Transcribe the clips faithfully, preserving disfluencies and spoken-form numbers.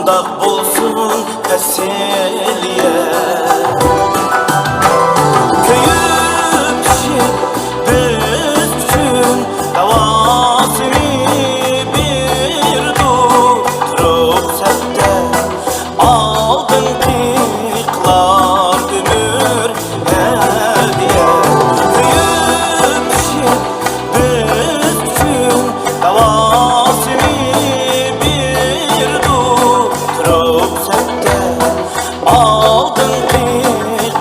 قانداق بولسۇن پەسىل يەر؟ كۆيۈپ پىشىپ بىز ئۈچۈن داۋاسىنى بېرىدۇ. تۇرۇپ سەپتە ئالدىنقى قىلار ئۆمۈر ھەدىيە. كۆيۈپ پىشىپ بىز ئۈچۈن داۋاسىنى بېرىدۇ. تۇرۇپ سەپتە ئالدىنقى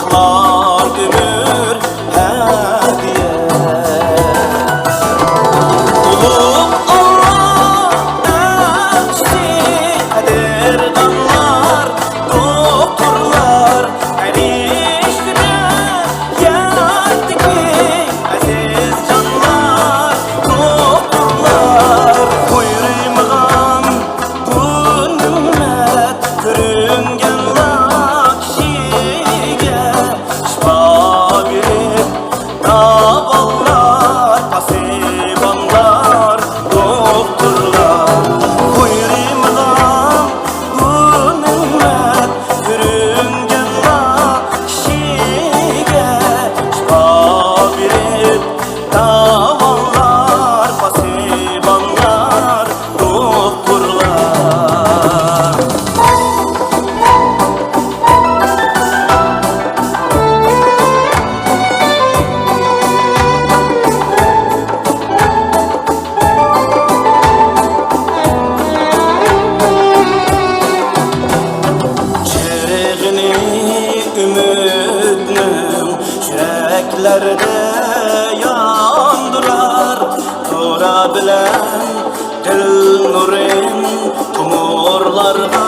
قىلار ئۆمۈر ھەدىيە. ئۇلۇغ ئاللا بەخشى قەدىردانلار، دوختۇرلار، پەرىشتىلەر، يەردىكى ئەزىز جانلار، دوختۇرلار، بۇيرۇمىغان بۇ نېمەت كۆرۈنگەنلا كىشىگە شىپا بېرىپ، داۋالار، پاسىبانلار، دوختۇرلار، بۇيرۇمىغان بۇ نېمەت كۆرۈنگەنلا كىشىگە شىپا بېرىپ، داۋالار، پاسىبانلار، دوختۇرلار. چىرىغىنى ئۈمىدنىڭ يۈرەكلەردە ياندۇرار، تۇرا بىلەن دىل نۇرىن تومۇرلارغا